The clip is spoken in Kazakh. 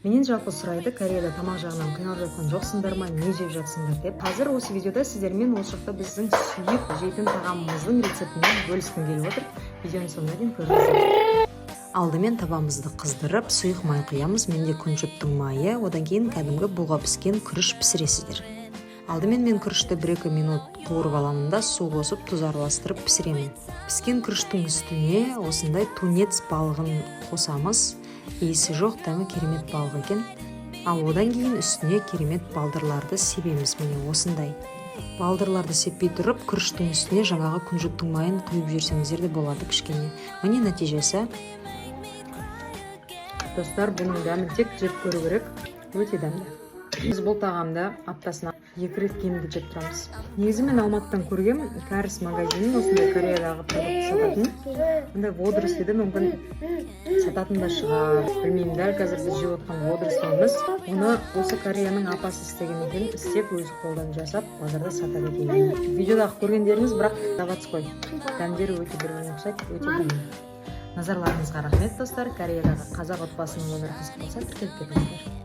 Менен жалпы сұрайды, Кореяда тамақ жағынан қиналып жатқан жоқсыңдар ма, не жеп жатсыңдар деп. Қазір осы видеода сіздермен осы жақта біздің сүйіп жейтін тағамымыздың рецептімен бөліскім келіп отыр. Видеоның соңына дейін көріңіздер. Алдымен табамызды қыздырып, сұйық май құямыз. Менде күнжіттің майы. Одан кейін кәдімгі буға піскен күріш пісіресіздер. Алдымен мен күрішті 1-2 минут қуырып аламын да, су қосып, тұз араластырып пісіремін. Піскен күріштің үстіне осындай тунец балығын қосамыз. Иісі жоқ, дәмі керемет балық екен. Ал одан кейін үстіне керемет балдырларды себеміз. Міне, осындай балдырларды сеппей тұрып, күріштің үстіне жаңағы күнжіттің майын құйып жіберсеңіздер де болады кішкене. Міне, нәтижесі. Достар, бұның дәмін тек жеп көру керек, өте дәмді. Біз бұл тағамды аптасына екі рет кемінде жеп тұрамыз. Негізі мен Алматыдан көргем кәріс магазинін, осындай Кореядағы продукт сататын. Мындай водорослиді мүмкін сататын да шығар, білмеймін. Дәл қазір біз жеп отқан водорослиіміз, оны осы Кореяның апасы істеген екен. Істеп, өзі қолдан жасап, базарда сатады екен. Видеодағы көргендеріңіз бірақ заводской. Дәмдері өте бір біріне ұқсайды, өте дәмді. Назарларыңызға рахмет, достар. Кореядағы қазақ отбасының өмірі қызық болса, тіркеліп кетіңіздер.